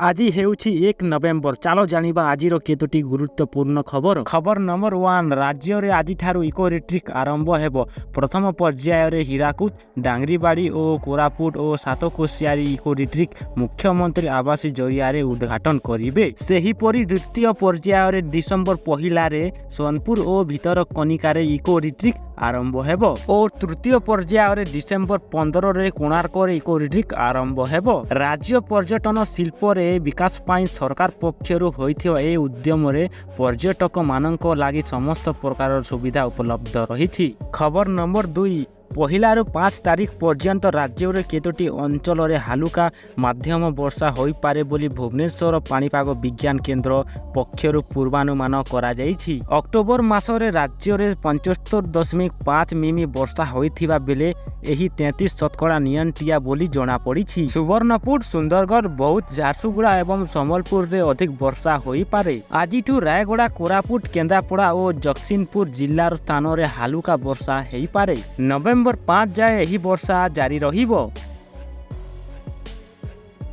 ଆଜି ହେଉଛି 1 ନଭେମ୍ବର। ଚାଲ ଜାଣିବା ଆଜିର କେତୋଟି ଗୁରୁତ୍ୱପୂର୍ଣ୍ଣ ଖବର। ଖବର ନମ୍ବର 1, ରାଜ୍ୟରେ ଆଜିଠାରୁ ଇକୋ ରିଟ୍ରିକ୍ ଆରମ୍ଭ ହେବ। ପ୍ରଥମ ପର୍ଯ୍ୟାୟରେ ହୀରାକୁଦ, ଦାରିଙ୍ଗବାଡ଼ି ଓ କୋରାପୁଟ ଓ ସାତକୋଶିଆରେ ଇକୋ ରିଟ୍ରିକ୍ ମୁଖ୍ୟମନ୍ତ୍ରୀ ଆବାସ ଜରିଆରେ ଉଦ୍ଘାଟନ କରିବେ। ସେହିପରି ଦ୍ୱିତୀୟ ପର୍ଯ୍ୟାୟରେ ଡିସେମ୍ବର 1ରେ ସୋନପୁର ଓ ଭିତରକନିକାରେ ଇକୋ ରିଟ୍ରିକ୍ ଆରମ୍ଭ ହେବ ଓ ତୃତୀୟ ପର୍ଯ୍ୟାୟରେ ଡିସେମ୍ବର 15ରେ କୋଣାର୍କରେ ଇକୋ ରିଟ୍ରିକ୍ ଆରମ୍ଭ ହେବ। ରାଜ୍ୟ ପର୍ଯ୍ୟଟନ ଶିଳ୍ପରେ ବିକାଶ ପାଇଁ ସରକାର ପକ୍ଷରୁ ହୋଇଥିବା ଏ ଉଦ୍ୟମରେ ପର୍ଯ୍ୟଟକମାନଙ୍କ ଲାଗି ସମସ୍ତ ପ୍ରକାରର ସୁବିଧା ଉପଲବ୍ଧ ରହିଛି। ଖବର ନମ୍ବର 2, 1ରୁ 5 ତାରିଖ ପର୍ଯ୍ୟନ୍ତ ରାଜ୍ୟରେ କେତୋଟି ଅଞ୍ଚଳରେ ହାଲୁକା ମାଧ୍ୟମ ବର୍ଷା ହୋଇପାରେ ବୋଲି ଭୁବନେଶ୍ୱର ପାଣିପାଗ ବିଜ୍ଞାନ କେନ୍ଦ୍ର ପକ୍ଷରୁ ପୂର୍ବାନୁମାନ କରାଯାଇଛି। ଅକ୍ଟୋବର ମାସରେ ରାଜ୍ୟରେ 75.5 ମିମି ବର୍ଷା ହୋଇଥିବା ବେଳେ ଏହି 33 ଶତକଡ଼ା ନିଅଣ୍ଟିଆ ବୋଲି ଜଣାପଡ଼ିଛି। ସୁବର୍ଣ୍ଣପୁର, ସୁନ୍ଦରଗଡ଼, ବୌଦ୍ଧ, ଝାରସୁଗୁଡ଼ା ଏବଂ ସମ୍ବଲପୁରରେ ଅଧିକ ବର୍ଷା ହୋଇପାରେ। ଆଜିଠୁ ରାୟଗଡ଼ା, କୋରାପୁଟ, କେନ୍ଦ୍ରାପଡ଼ା ଓ ଜଗତସିଂହପୁର ଜିଲ୍ଲାର ସ୍ଥାନରେ ହାଲୁକା ବର୍ଷା ହୋଇପାରେ। ନଭେମ୍ବର 5 ଯାଏ ଏହି ବର୍ଷା ଜାରି ରହିବ।